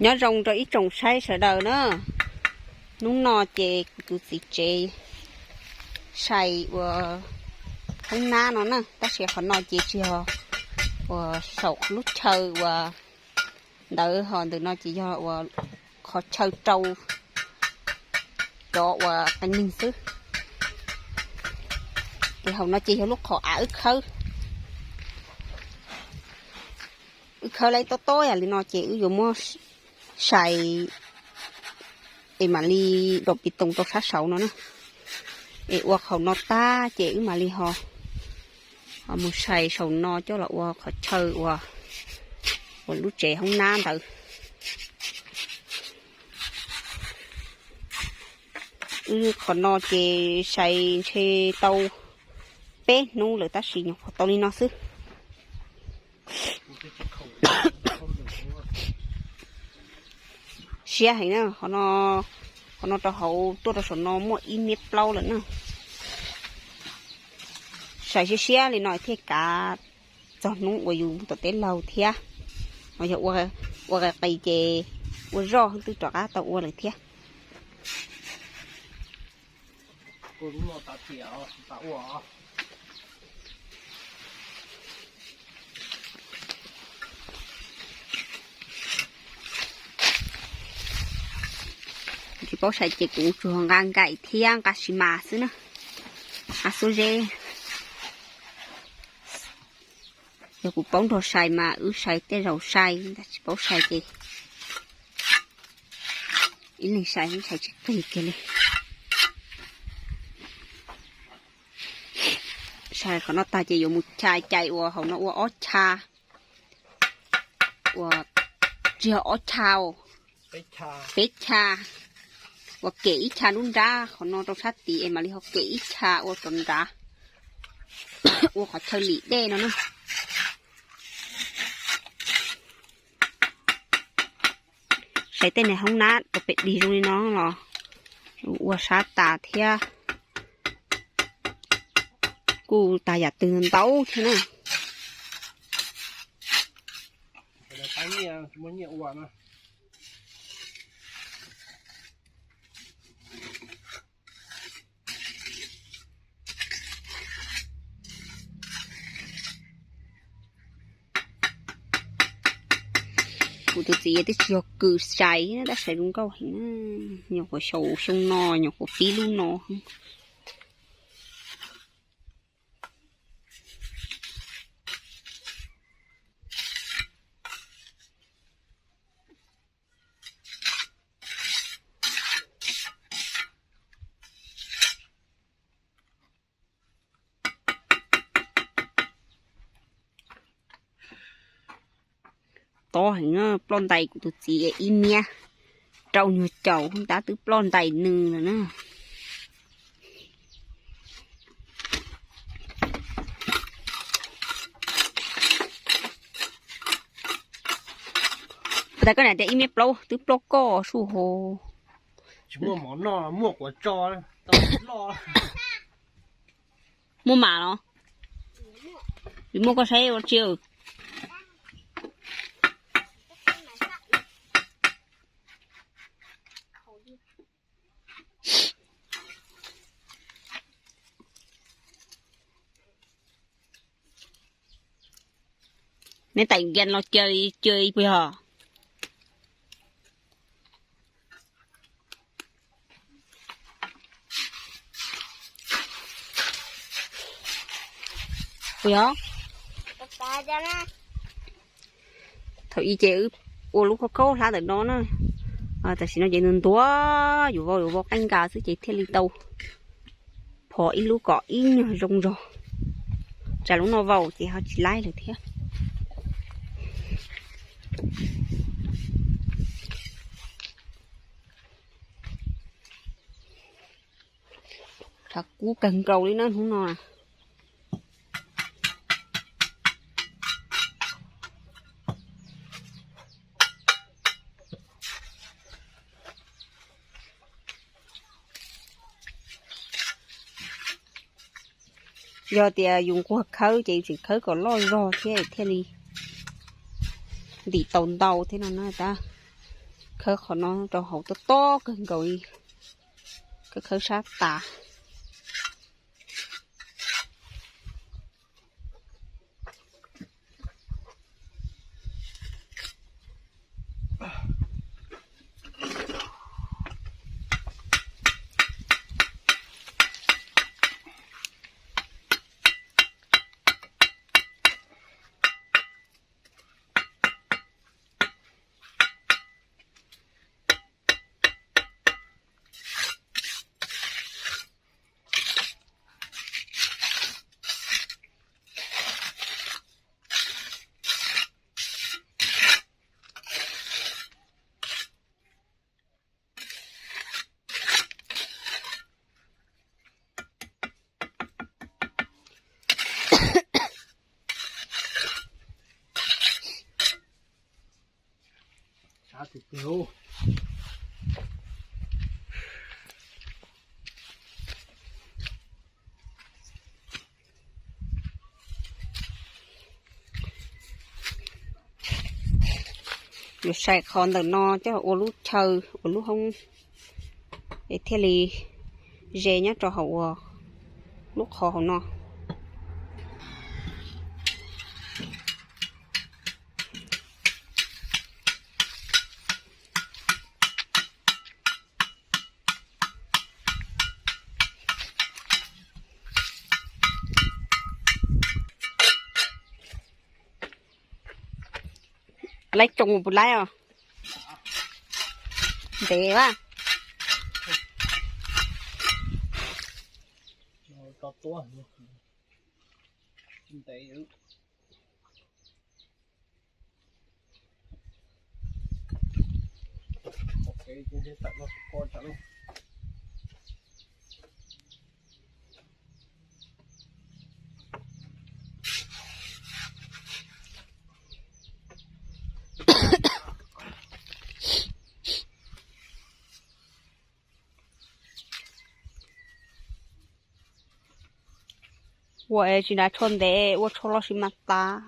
Nyob zoo rau ib tsoom saib sawv daws na. Hnub no ces kuv tus txiv tsev sai ua hoob nab no na, tab sis qhov no ces tsis yog uas saum lub chaw uas ntawd, ho ntawm no ces yog uas qhov chaw rau cov uas qee neeg xwb. Ces hauv no ces yog lub qhov av wb khawb. Wb khawb lawm tob tob yam li no ces wb yuav muab sai es mam li dov pis toos rau sab saud no na. Es ua qhov no tag ces wb mam li ho mus sai saum no coj los ua qhov chaw uas, uas lub tsev hoob nab ntawd. Wb qhov no ces sai ntshe tau peb hnub lawm tab sis nyuam qhuav tau li no xwb. Siab heev na, qhov no rau hauv tuaj rau saum no muaj ib mev plaub lawm na. Sai siab siab li no thiaj kav txog hnub uas yus mus tom teb laug thiab. Ho yog ua qis qis ces ua zoj twb rov qab tau ua lawm thiab. Tsis paub sai ces kuv tsuas nqa nkaim thiab nqa xis mas xwb na, nqa xuab zeb. Yog kuv paub nrog sai mas wb sai tej zaum sai, tab tsis paub sai ces ib leeg sai sai tsis qig kiag li. Sai qhov no tag ces yuav mus chais cais uas hauv no ua ob chav, uas tsis yog ob chav, peb chav, uas kem ib chav nruab nrab qhov no rau sab tid es mam li ho kem ib chav ua rau nrad, ua qhov chaw lim dej no na. Sai tej niag hoob nab rau pem dig zoo li no los ua sab tas thiab, kuj tas yam twg ntau thiab na. Kuv tus txiv twb tsis yog kws sai, tab sai zoo nkauj heev, nyuam qhuav xyaum xyoo no nyuam qhuav pib lub no. Tob heev, ploj ntais kuv tus txiv ib miab rau nyuag caum tab twb ploj ntais nws lawm na. Tab koj niam tias ib miab plaub twb ploj koj suj hos. Muaj mam los? Muaj koj saib ua tsi. Neb tais nkias los cia cia puas yog? Puas yog? Thaum ub ces wb ua lub khaub khaub hlab ntawm no na, tam sim no ces nws ntuav yuav vau yuav vau qeeb nkas xwb ces thiaj li tau phom ib lub kom ib nyuag zoo zog. Tsam lub no vau ces ho tsis laib lawm thiab. Tshav kub kawg nkaus li na hnub no. Yog tias yus nquag khawb ces yus tseem khawb kom loj zog thiab thiaj li ntim tau ntau thiab no na tab. Khawb qhov no rau hauv tob tob kawg nkaus li, khawb khawb sab tas. Yuav sai qhov ntawm no coj ua lub chaw, ua lub hoob, es thiaj li ze nyob rau hauv ua lub qhov hauv no. Laib tsoos puas laib os? Ntev a. Ua es tsis nrhiav tshuaj ntev, ua tshuaj loj sis mas tas.